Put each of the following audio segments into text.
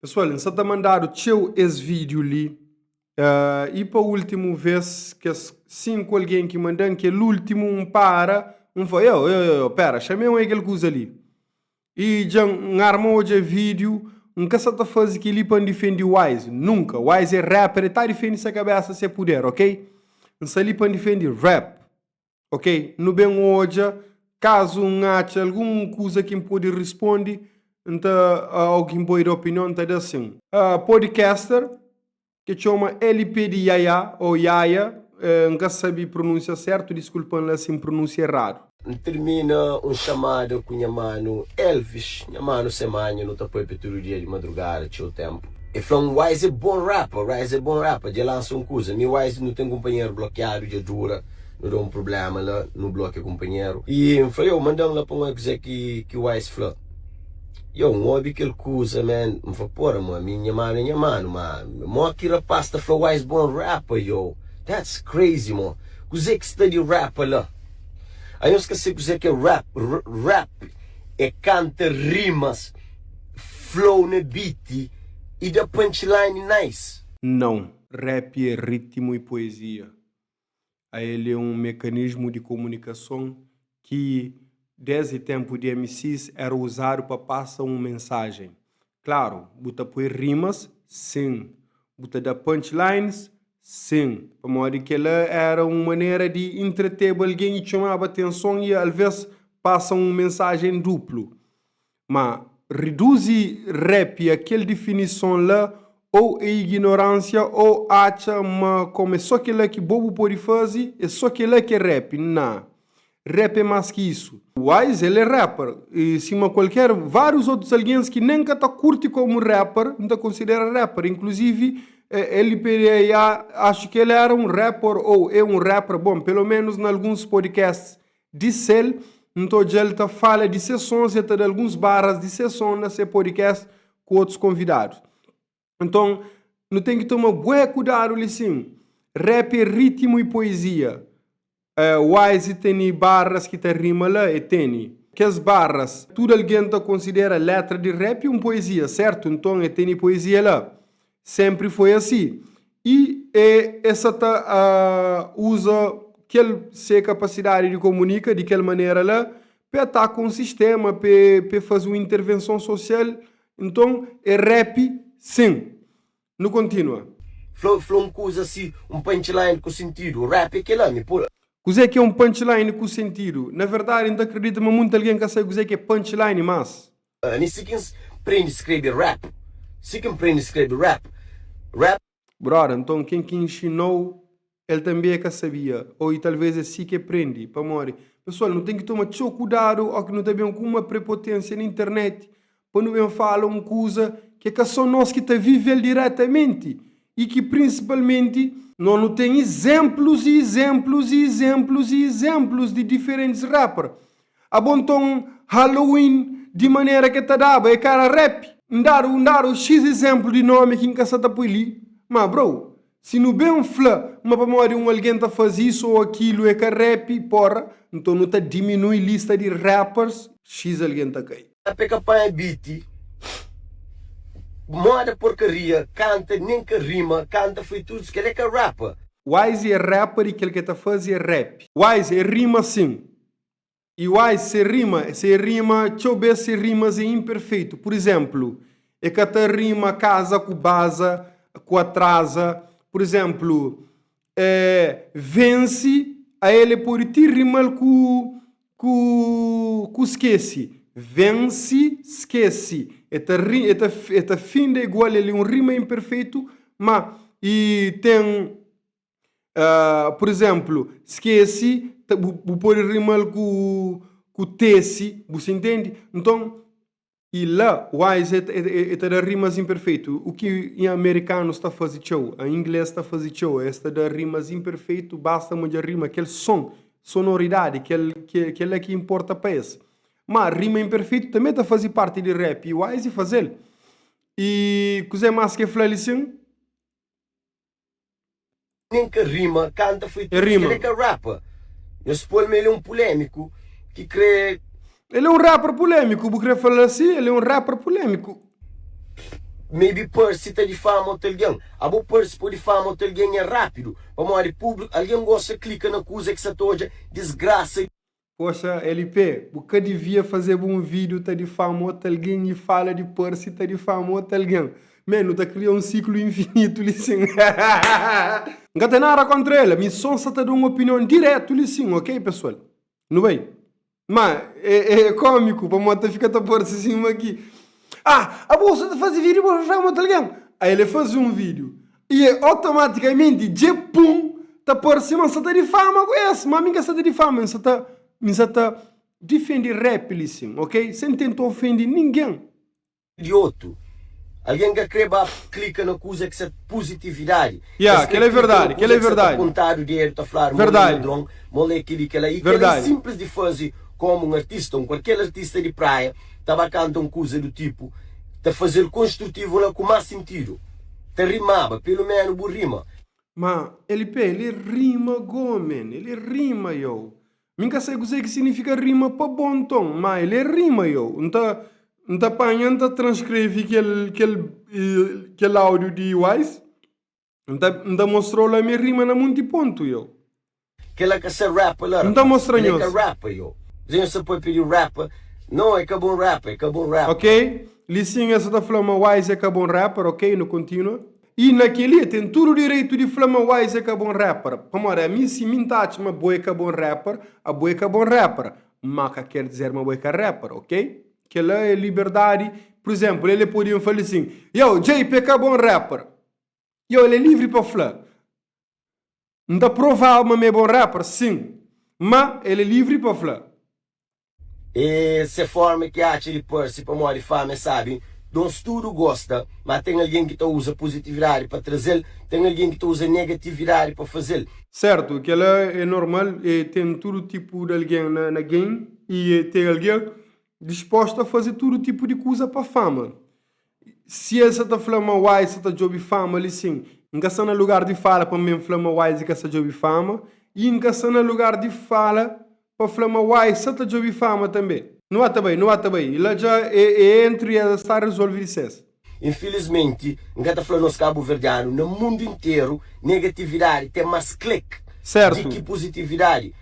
Pessoal, N sa ta mandadu txeu es vídiu li i pa últimu vês kes 5 algen ki manda-m kel últimu N para N fla, yo, yo, yo, pera, xa-m oia kel kuza li. I dja N arma odja vídiu, N ka sa ta faze kel-li pa N difende Wise, nunka. Wise é rapper, el ta difende se kabésa se puder, ok? N sta li pa N difende rap. Ok, nu ben odja, kazu N atxa algun kuza ki N pode risponde, N ta, ô ki N pode da opinion, N ta da sin. Podcaster ki txoma LP di Yaya ô Yaya, N ka sabe prunúnsia sértu, diskulpa-m la si N prunúnsia eradu. N tirmina un xamada ku nha manu Elvis, nha manu sem manha, nu ta papia tudu dia di madrugada txeu tempu. E fla-m Wise é bon rapper, Wise é bon rapper, dja lansa un kuza. Mi Wise nu ten kunpanheru blokiadu dja dura. Nu da un prublema la, nu blokia kunpanheru. I N fla, Yo, manda-m la pa N obi kuzê ki ki Wise fla. Yo, N obi kel kuza, man. N fla, Pora, mo, ami nha manu é nha manu, ma mo ki rapaz ta fla Wise bon rapper, yo? That's crazy, mo. Kuzê ki sta di rapper la? Anhos ka sabe kuzê ki é rap? Rap é kanta rimas, flow na beat i da punchline nice. Nau, rap é ritmu i poezia. A El é un mekanismu di komunikason ki, désdi ténpu di MCs, éra uzadu pa pasa un mensajen. Klaru, bu ta poi rimas? Sin. Bu ta da punchlines? Sin. Pamodi kel-la éra un manera di intreteba algen i txomaba atenson i alvês pasa un mensajen duplu. Ma riduzi rap a kel difinison la ou é ignorânsia ou atxa ma komu é só kela ki bo bu pode faze é só kela ki é rap. Nah. Rap é más ki isu. Wise el é rapper e sima kualker várius otus algens ki nen ka ta kurti komu rapper N ta konsidera rapper inkluzivi LPDA axu ki el era un rapper ou é un rapper bon pelo menus na alguns podcasts Di sel, N ta odja-l ta fala di se sons, el ta da alguns barras di se son na se podcast ku otus konvidadus. Nton, nu ten ki toma bué kudadu li sin. Rap é ritmu i poezia. Wise teni barras ki ta rima la? E teni. Kes barras, tudu algen ta konsidera letra di rap un poezia, sertu? Nton, e teni poezia la. Sénpri foi asi. I e e sa ta uza kel se kapasidadi di komunika di kel manera la pa e ataka un sistéma, pa e pa e faze un intervenson sosial. Nton, é rap sin. Nu kontinua. Fla fla un kuza si, un punchline ku sintidu. Rap é kel-la, mi pô. Kuzê ki é un punchline ku sentidu? Na verdadi, N ta kridita ma munti algen ka sabe kuzê ki é punchline, mas. Ami si ki N prende skrebe rap Si ki N prende skrebe rap Rap. Broda, nton ken ki inxinou el tanbe e ka sabia ou i talvez é si ki e prende, pamodi pessoal nu ten ki toma txeu kudadu o ki nu ta ben ku uma prepotensia na internet pa nu ben fala un kuza ki é ka so nos ki ta vivel diretamenti i ki prinsipalmenti no nu ten izenplus i izenplus i izenplus i izenplus di diferentis rapper Abo nton Halloween di manera ke ta daba e ka era rap? N dadu N dadu xis izénplu di nómi ki N ka sa ta poi li. Má bro, si nu ben fla ma pamodi un algen ta faze isu ô akilu e ka rap, porra, nton nu ta diminui lista di rappers, xis algen ta kai. Rap é ka panha beat, moda porcaria, canta nem ka rima, canta foi tudo, kel é ka rapper. Wise é rapper i kel ke ta faze é rap. Wise é rima sim. I wise se rima, se rima txeu bes se rimas é inperfeitu. Pur izénplu, e ka ta rima kaza ku baza, ku atraza. Pur izénplu, é vense, a el e pode ti rima-l ku ku ku skese. Vense, skese. E ta ri e ta e ta finda igual, el é un rima inperfeitu, má i ten Pur izénplu, skese, bu pode rima-l ku ku tese, bu sa intende? Nton, i la, wise e ta da rimas inperfeitu, u ki amerikanus ta faze txeu, inglês ta faze txeu, es ta da rimas inperfeitu, basta ma dja rima kel son, sonoridadi, kel kel-la ki inporta pa es. Má, rima inperfeitu tanbê ta faze parti di rap i wise faze-l. I kuzê más ki el fla li sin? Nen ka rima, kanta foi É rima. Kel é ka rapper. Nhos pol ma el é un pulémiku ki kre. El é un rapper pulémiku, bu kre fala si? El é un rapper pulémiku. Maybe parse ta difama otu algen. Abo parse pa difama otu algen é rápidu, pamodi públiku, algen gosta klika na kuza ki sa ta odja disgrasa. Poxa LP, bu ka divia fazeba un vídiu ta difama otu algen i fala di parse ta difama otu algen. Man, nu ta kria un siklu infinitu li sin. N ka ten nada kontra el, ami so N sa ta da un opinion diretu li sin, ok pesual? Nu bai. Ma é é kómiku pamodi ta fika ta parse sima ki Ah, abo sa ta faze vídiu pa difama otu algen? Aí el faze un vídiu i otomatikamenti dje pun ta parse ma N sa ta difama ku es. Ma mi ka sa ta difama, N sa ta N sa ta difende rap li sin, ok? Sen tenta ofende ningen. Di otu. Algen ka kre ba klika na kuza ki sa puzitividadi. Ya, Es kre kel é klika na verdadi, kel kuza é ki sa ta verdadi. pontadu dedu, ta fladu mo el é Verdadi. ladron, mo el é keli, kela. I kel é Verdadi. sinplis di faze komu un artista, un kualker artista di praia ta ba kanta un kuza du tipu, ta faze-l konstrutivu la ku más sintidu. Ta rimaba, pelu menu bu rima. Ma LP, el é rima go, man, el é rima, yo. Mi N ka sai kuzê ki signifika rima pa bo nton, má el é rima yo. N ta N ta panha N ta transkreve kel kel kel áudiu di Wise, N ta N ta mostra-u la ma é rima na munti pontu yo. Kela ka ser rapper la N ta rapaz. mostra Kel é ka nhos. rapper yo. Dja nhos sa papia di rapper. No é ka bon rapper, é ka bon rapper. Ok, li sin es sa ta fla ma Wise é ka bon rapper, ok, nu kontinua. I na kel-li e ten tudu direitu di fla ma Wise é ka bon rapper, pamodi ami si mi N ta atxa ma bo é ka bon rapper, abo é ka bon rapper, ma ka ker dizer ma bo é ka rapper, ok? Kel-la é liberdadi, pur izénplu, el e pode ben fla-li sin, Yo, JP é ka bon rapper! Yo, el é livri pa fla. N ta provaba ma mi é bon rapper, sin, ma el é livri pa fla. E se forma ki atxa di parse pamodi fama e sabi nos tudu gosta ma ten algen ki ta uza puzitividadi pa trazel ten algen ki ta uza negatividadi pa fazel. Sertu, kela é normal, e ten tudu tipu di algen na na game i ten algen dispostu a faze tudu tipu di kuza pa fama. Si el sa ta fla ma Wise sa ta djobe fama li sin, N ka sta na lugar di fala pa N ben fla ma Wise ka sta djobe fama i N ka sta na lugar di fala Pa fla ma Wise sa ta djobi fama tanbe. Nu ata bai, nu ata bai. La dja e e entri es sta resolvi di ses. Infilismenti, N ka ta fla nos kabuverdianu, na mundu interu negatividadi ten mas klik di Sertu. ki puzitividadi.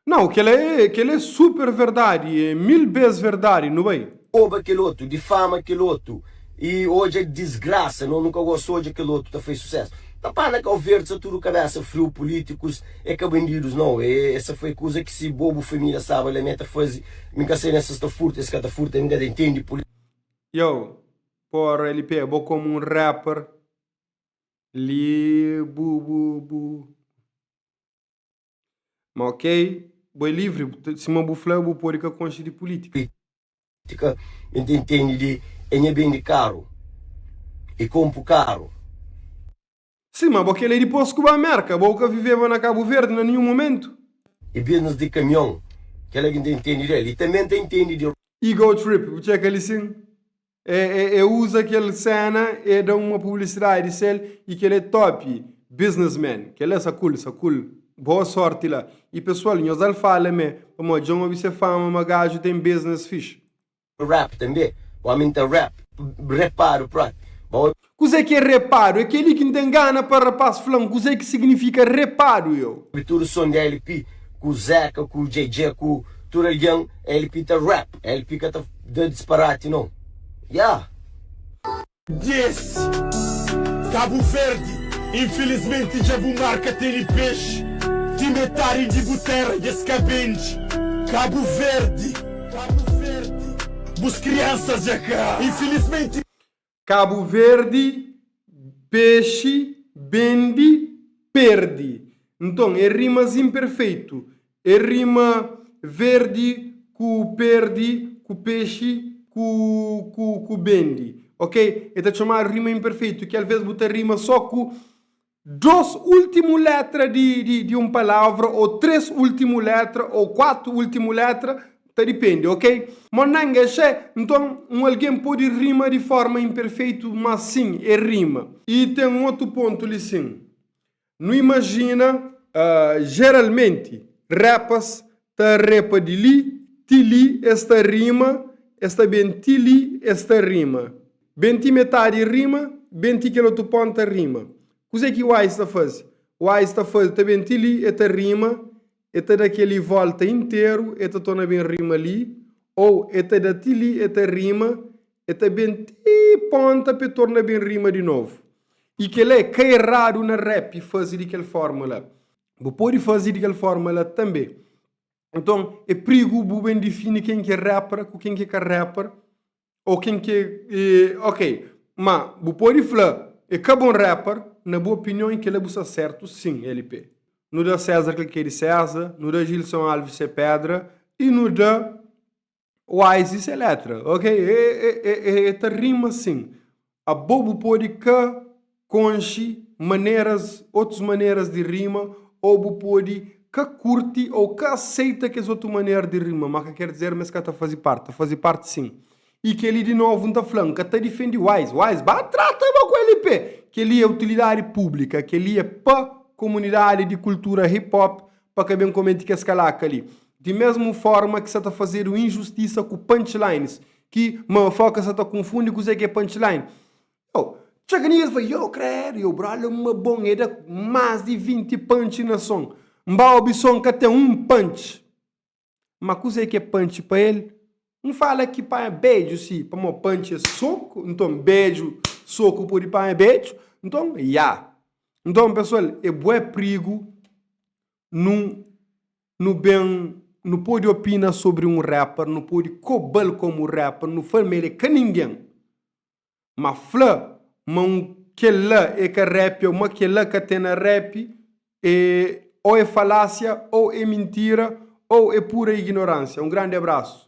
Nau, kel-la é, kel-la é super verdadi, é mil bes verdadi. Nu bai. Koba kel otu, difama kel otu i odja disgrasa, no nu ka gosta odja kel otu ta fai susesu. Papá na Kau Verdi sa tudu kabesa friu, pulitikus e ka bandidus nau, e esa foi kuza ki si bo bu familia staba la me ta fazi, mi ka sai nesa sta furta es ka ta furta mi ka ta intendi puli. Yo, porra LP, bo komu un rapper li bu bu bu Ma ok, bo é livri, sima bu fla bu pode ka konxe di pulitika. Tika mi ta intendi di e nha bendi karu e konpu karu. Sim, ma bo kel é dipos ku ba Merka, bo ka viveba na Kabu Verdi na ninhun momentu. E business di kamion, kela ki N ta intendi del. I tanbe N ta intendi di. Ego trip, bu txeka li sim? E, e, e uza kel sena e da uma publicidade di sel e kel é top businessman kel é sa cool sa cool boa sorte la e pessoal nhos dal fala me pamodi djan obi se fama ma gaju tem business fixe. Rap tanbe omi nta rap repadu propi ba obi. Kuzé ki é repadu? É keli ki N ten gana pa rapaz fla-m kuzé ki signifika repadu yo. Tudu son di LP ku Zeca ku JJ ku tudu algen LP ta rap LP ka ta da disparati não yeah. Djesi, Kabu Verdi, infilismenti dja bu marka tene pexi Ti metadi di bu terra dja es ka bendi Kabu Verdi, bus kriansas dja ka Infilismenti. Kabu Verdi, pexi, bendi, perdi. Nton, é rimas inperfeitu. É rima verdi ku perdi ku pexi ku ku ku bendi. Ok? E ta txomadu rima inperfeitu ki alvês bu ta rima sô ku dôs últimu létra di di di un palavra ô três últimu létra ô kuatu últimu létra, ta dipende, ok? Monanga xe, nton un algen pode rima di fórma inperfeitu, má sin, é rima. I ten un otu pontu li sin. Nu imajina, jeralmenti, rapas ta repa di li ti li, es ta rima, es ta ben ti li, es ta rima. Ben ti metadi rima, ben ti kel otu ponta rima. Kuzê ki Wise ta faze? Wise ta faze, ta ben ti li, e ta rima, e ta da kel-li volta interu, e ta torna ben rima li, ô e ta da ti li, e ta rima, e ta ben ti ponta pa e torna ben rima di novu. I kel-la é ka eradu na rap faze di kel forma la. Bu pode faze di kel forma la tanbê. Nton, é prigu bu ben difini ken ki é rapper ku ken ki é ka rapper, ô ken ki é, ok, ma bu pode fla é ka bon rapper, na bu opinion i kel-la bu sta sértu sin, LP. Nu da César kel ki é di César, nu da Gilson Alves se pédra i nu da Wise se letra, ok? E ta rima sin. Abo bu pode ka konxe maneras, otus maneras di rima ô bu pode ka kurti ô ka aseita kes otu manera di rima, má ka ker dizer ma es ka ta faze parti, ta faze parti sin. I kel-li di novu N ta fla, N ka ta difende Wise, Wise ba trata bo ku LP! Kel-li é utilidadi públika, kel-li é pa komunidadi di kultura hip hop pa ka ben komete kes kalaka li. Di mesmu forma ki sa ta fazedu injustisa ku punchlines, ki motherfucker sa ta kunfundi kuzê ki é punchline. Yo, txeka niggas fla, yo credo, yo bro, ala uma bon, e da más di 20 punch na son. N ba obi son ka ten un punch. Ma kuzê ki é punch pa el? N fala ki panha bedju si, pamó punch é soku, nton bedju, soku pode panha bedju, nton ya. Nton pesoal, é bué prigu nu nu ben nu pode opina sobri un rapper, nu pode koba-l komu rapper, nu fla ma el é ka ningen, ma fla ma un kel-la é ka rap ô ma kel-la ka ten na rap é ô é falásia ô é mintira ô é pura ignoránsia. Un grandi abrasu.